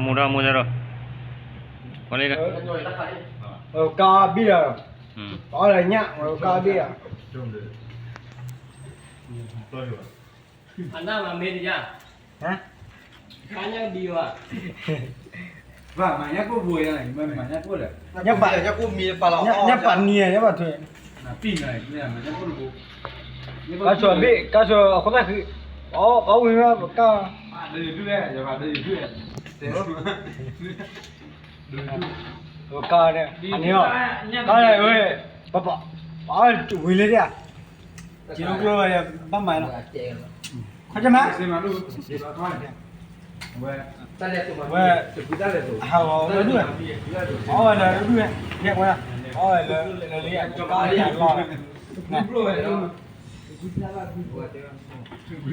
မူဒီးမူဒီး, ကါဘံၣ်ဒီး, ပှၤလၢညၣ်, ကါဘံၣ်ဒီး, အနၢ်မၤမ့ၢ်တယၣ်, ညၣ်ပာ်နံၤ, ညၣ်ပာ်ထွဲ, ကါဆူဘ့ၣ်, ကါဆူအခိၣ်သၣ်ဃံ, အဝဲမ့ၢ်ကါ, ကါန့ၣ်, ကါန့ၣ်ဝဲ, ပှၤဝံၤလၢဒၣ်, က့ၤလီၤကျိလီၤ ဘၣ်မၤလီၤ, ခီကမး, ဝဲ, ဟးဂီၤလၢဒူၣ်ဝဲ, အီၣ်ဝဲလၢဒူၣ်ဝဲ, ယဲၢ်ဝဲ, အီၣ်ဝဲလၢလၢလံ, ကါလီၤလီၤ,